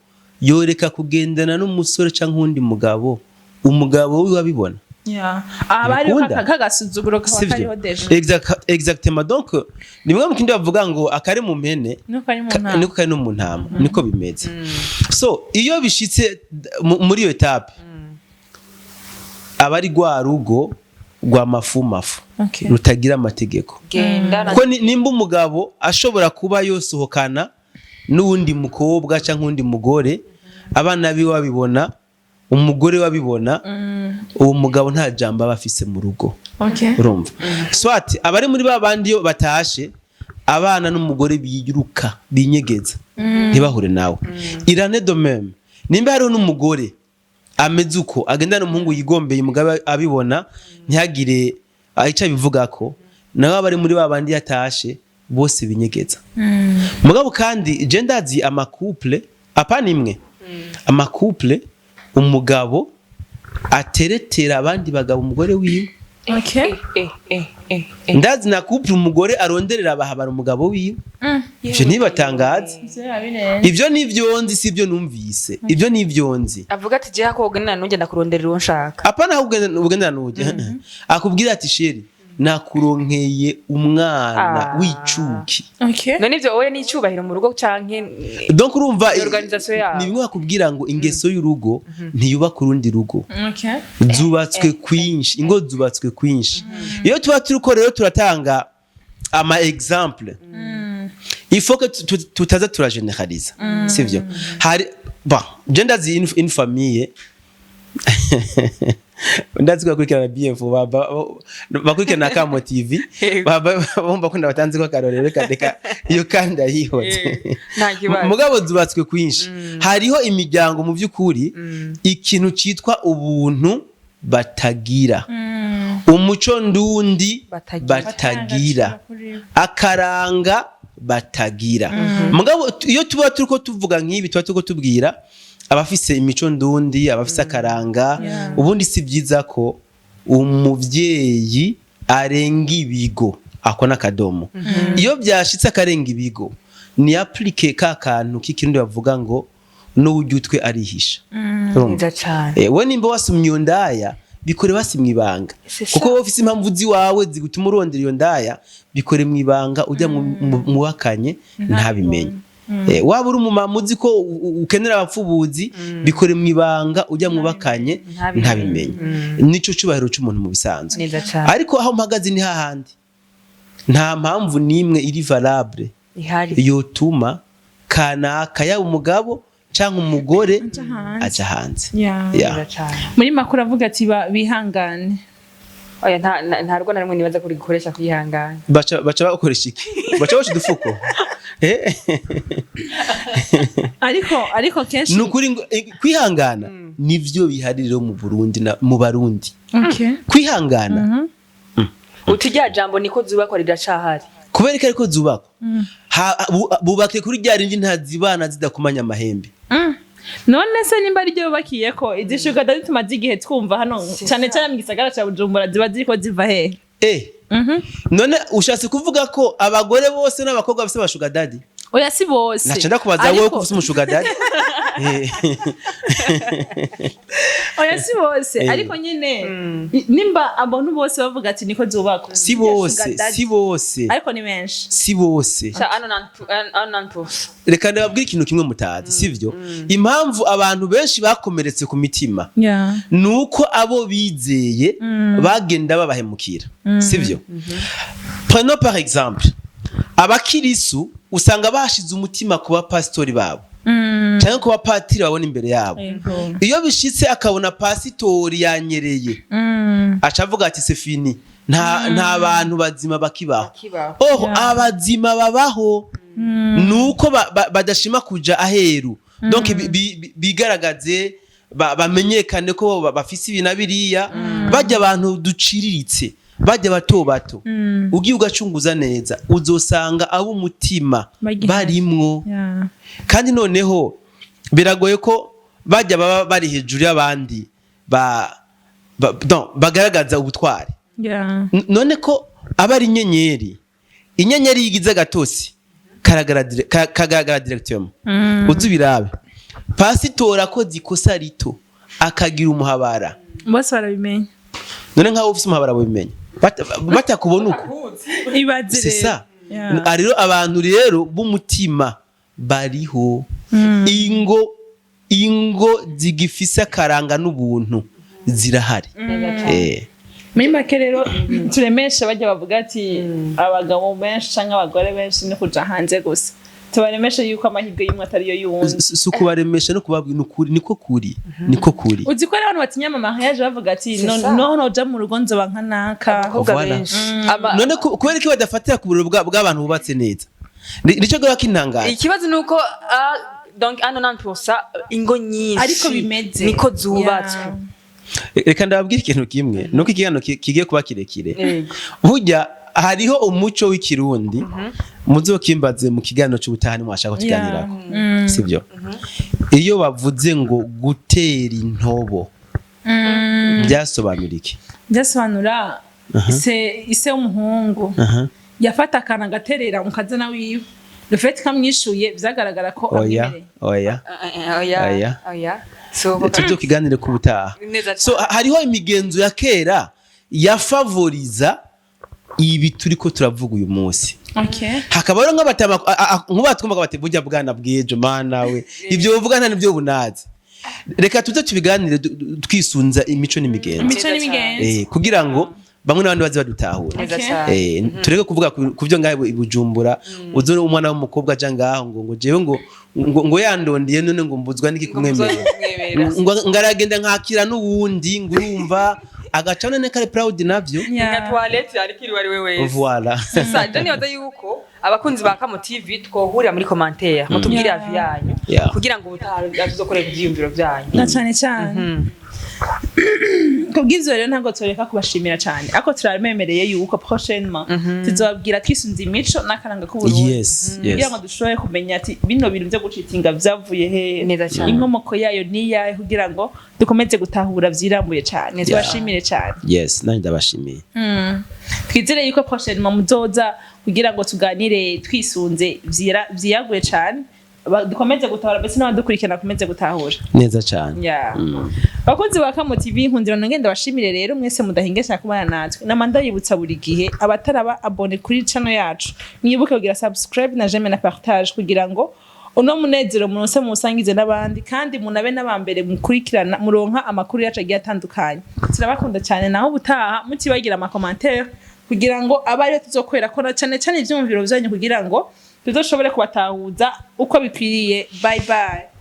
S1: yoreka kugendana n'umusore cyangwa uwundi mugabo, umugabo wiwe abibona?
S3: Yeah. Aha hariho
S1: Bikunda?
S3: kagasuzuguro kaba
S1: Sivyo?
S3: kariho déjà.
S1: Exactement. Donc ni bimwe mu kindi bavuga ngo akari mu mpene
S3: nuko ari mu ntama.
S1: Niko kari no mu ntama, niko bimeze. So iyo bishitse muri iyo étape, aba ari rwa rugo rwa mafu mafu rutagira amategeko.
S2: Genda
S1: Kuko nimba umugabo ashobora kuba yosohokana n'uwundi mukobwa cyangwa uwundi mugore, abana biwe babibona, umugore wabibona, uwo mugabo nta jambo aba afise mu rugo. Urumva, soit abari muri ba bandi iyo batashe abana n'umugore biruka binyegeza ntibahure nawe. Irane de même, nimba hariho n'umugore ameze uko, agendana umuhungu yigombeye, umugabo abibona ntihagire icyo abivugako, nawe aba ari muri ba bandi yatashe bose binyegeza. Mugabo kandi je ndazi ama couples, apana imwe, ama couples umugabo ateretera abandi bagabo umugore wiwe.
S2: Eh, eh, eh, eh.
S1: Ndazi na couple umugore aronderera abahabara umugabo wiwe. Ivyo ntibatangaze. Ivyo nivyo nzi, sivyo numvise, ivyo nivyo nzi.
S2: Avuga ati jewe ko ugendana nujya ndakuronderera uwo nshaka.
S1: Apana aho ugendana n'ujya, akubwira ati chéri, nakuronkeye umwana w'icuki.
S2: None ivyo wowe ni icyubahiro mu rugo canke
S1: Donc urumva,
S2: ni organisation yabo.
S1: Ni bimwe bakubwira ngo ingeso y'urugo ntiyubaka urundi rugo. Zubatswe kwinshi, ingo zubatswe kwinshi. Iyo tuba turiko rero turatanga ama exemple Il faut que tutaza turagénéraliza, sivyo? Hari, bon, je ndazi une famille, ndazi ko bakurikirana BF, bakurikirana Kamo TV, bumva ko ndabatanze ko akarorero. Reka, reka iyo kandi ayihoze.
S2: Nta kibazo.
S1: Mugabo zubatswe kwinshi, hariho imiryango mu by'ukuri ikintu citwa ubuntu batagira, umuco ndundi
S2: batagira.
S1: Batagira akaranga, batagira. Mugabo iyo tuba turiko tuvuga nk'ibi, tuba turiko tubwira abafise imico ndundi, abafise akaranga. Ubundi si byiza ko umuvyeyi arenga ibigo, ako n'akadomo. Iyo byashitse akarenga ibigo, ni applique ka kantu k'ikirundi bavuga ngo n'uburyo utwe arihisha. Urumva?
S2: Neza cane.
S1: We nimba wasumye iyo ndaya, bikore basimwa ibanga.
S2: C'est ça.
S1: Kuko wowe ufise impamvu ziwawe zigutuma urondera iyo ndaya, bikore mu ibanga, ujya mubakanye ntabimenye. Waba uri umumama uzi ko ukenera abapfubuzi, bikore mu ibanga, ujya mubakanye
S2: ntabimenye.
S1: Ntabimenye. Nico cubahiro c'umuntu mu bisanzwe.
S2: Neza cane.
S1: Ariko aho mpagaze ni hahandi, nta mpamvu n'imwe iri valable
S2: ihari
S1: yotuma kanaka, yaba umugabo canke umugore,
S3: aja hanze.
S1: Aja hanze.
S3: Yeah.
S2: Neza cane.
S3: Muri makuru avuga ati bihangane.
S2: Oya, nta rugo na rumwe nibaza ko rikoresha kwihangana.
S1: Baca bakoresha iki? Baca baca udufuko.
S3: Ariko kenshi
S1: Ni ukuri ngo kwihangana nivyo bihari rero mu Burundi na mu Barundi. Kwihangana.
S2: Uti rya jambo niko zubakwa riracahari.
S1: Kubera ko ariko zubakwa, bubake kuri rya rindi ntazibana zidakomanya amahembe.
S3: None se nimba ari ryo bubakiye ko izi sugar daddy tumaze igihe twumva hano, cyane cyane mu gisagara ca Bujumbura, ziba ziriko ziva hehe?
S1: None ushatse kuvuga ko abagore bose n'abakobwa bafise abasugar daddy?
S3: Oya, si bose.
S1: Naca ndakubaza wowe ko ufise umusugar daddy.
S3: Oya, si bose. Ariko nyine nimba abantu bose bavuga ati niko zubakwa,
S1: Si bose, si bose.
S3: Ariko ni benshi.
S1: Si bose.
S2: Sha, ano nantu.
S1: Reka ndababwire ikintu kimwe mutazi, sivyo? Impamvu abantu benshi bakomeretse ku mitima nuko abo bizeye bagenda babahemukira, sivyo? Prenons par exemple abakirisu, usanga bashize umutima ku bapasitori babo cyangwa ku bapatiri babona imbere yabo. Iyo bishitse akabona pasitori yanyereye, aca avuga ati c'est fini, nta bantu bazima bakibaho.
S2: Bakibaho.
S1: Oh, abazima babaho, nuko badashima kuja aheru, donc bigaragaze, bamenyekane ko bafise ibi na biriya. Bajya abantu duciriritse, bajya bato bato, ugiye ugacunguza neza, uzosanga abo umutima
S3: bagihari.
S1: Barimwo. Kandi noneho biragoye ko bajya baba bari hejuru y'abandi donc, bagaragaza ubutwari. None ko aba ari inyenyeri, inyenyeri yigize agatosi kagaragara directement. Uzi ubirabe, pasitora akoze ikosa rito akagira umuhabara,
S3: bose barabimenya.
S1: None nkaho ufise umuhabara bubimenya batakubona uko?
S3: Ibaze
S1: C'est
S3: rero.
S1: ça. Ah, rero abantu rero b'umutima bariho, ingo zigifise akaranga n'ubuntu zirahari.
S3: Muri make rero, turemeshe bajya bavuga ati abagabo benshi cyangwa abagore benshi ni kuja hanze gusa. Tubaremeshe yuko amahirwe y'umwe atariyo y'uwundi.
S1: Si ukubaremesha no kubabwira, ni ukuri, niko kuri, niko kuri.
S3: Uzi ko hari abantu batinya ama mariage, bavuga ati
S2: C'est
S3: no
S2: ça.
S3: no noja mu rugo nzoba nka naka.
S2: Abakobwa
S1: Voilà.
S2: benshi.
S1: None kubera ko badafatira ku buriro bw'abantu bubatse neza, nicyo gaba kintangaje.
S2: Ikibazo ni uko donc ano 90% ingo nyinshi
S3: ariko bimeze.
S2: Niko zubatswe.
S1: Reka ndababwire ikintu kimwe, nuko ikiganiro kigiye kuba kirekire.
S2: Yego.
S1: Burya hariho umuco w'ikirundi, muzokimbaze mu kiganiro cy'ubutaha nimwashaka tuganirako, sibyo? Iyo bavuze ngo gutera intobo, byasobanura iki?
S3: Byasobanura ise w'umuhungu yafata akantu agaterera mu kazana wiwe, le fait kamwishuye byagaragara ko
S1: Oya.
S3: amwemereye.
S1: Oya.
S2: Oya.
S1: Oya.
S2: Oya, so
S1: Tuzokiganire ku butaha.
S2: Neza.
S1: So hariho imigenzo ya kera yafavoriza ibi turiko turavuga uyu munsi. Hakaba rero nk'abatama nk'ubatwumvaga bati burya bwana bw'ejo, mana we, ibyo uvuga nta nibyo bunazi. Reka tuze tubiganire twisunza imico n'imigenzo.
S3: Imico n'imigenzo.
S1: Kugira ngo bamwe n'abandi baze badutahura.
S2: Neza
S3: Okay.
S2: cyane.
S1: Tureke kuvuga ku byo ngaho i Bujumbura, uzure umwana w'umukobwa aja ngaho ngo jewe ngo yandondiye, none ngo mbuzwa n'iki kumwemerera?
S2: Kumwemerera.
S1: Ngo ngaragenda nkakira n'uwundi, ngo urumva agaca none kare proud navyo.
S2: Nka toilette ariko iri ari we wese.
S1: Voilà.
S2: Sasa je nibaza yuko abakunzi ba Kamo TV twohurira muri commentaire, mutubwire avis yanyu kugira ngo ubutaha tuzokorera ivyiyumviro byanyu.
S3: Na cyane cyane. Kubw'ivyo rero, ntabwo tureka kubashimira cyane, ariko turabemereye yuko prochainement tuzobabwira twisunze imico n'akaranga k'Uburundi kugira ngo dushobore kumenya ati bino bintu byo gucitinga vyavuye hehe,
S2: Neza cyane.
S3: inkomoko yayo niyahe, kugira ngo dukomeze gutahura vyirambuye cyane. Tubashimire cyane.
S1: Yes, nanjye ndabashimiye.
S3: Twizere yuko prochainement muzoza kugira ngo tuganire twisunze vyiyaguye cyane, dukomeze gutahura, mbese n'abadukurikirana bakomeze gutahura.
S1: Neza cyane.
S3: Yeah. Bakunzi ba Kamo TV, nkundira nongenda bashimire rero mwese mudahingesha kubana natwe. Nama ndabibutsa buri gihe, abataraba abonné kuri channel yacu, mwibuke kugira subscribe na j'aime na partage, kugira ngo uno munezero munose musangize n'abandi, kandi munabe n'abambere mukurikirana, muronka amakuru yacu agiye atandukanye. Turabakunda cyane, naho ubutaha. Mutibagira ama commentaire kugira ngo abe ariyo tuzokorera ko na cyane cyane ivyumviro vyanyu, kugira ngo tuzoshobore kubatahuza uko bikwiriye. Bye bye.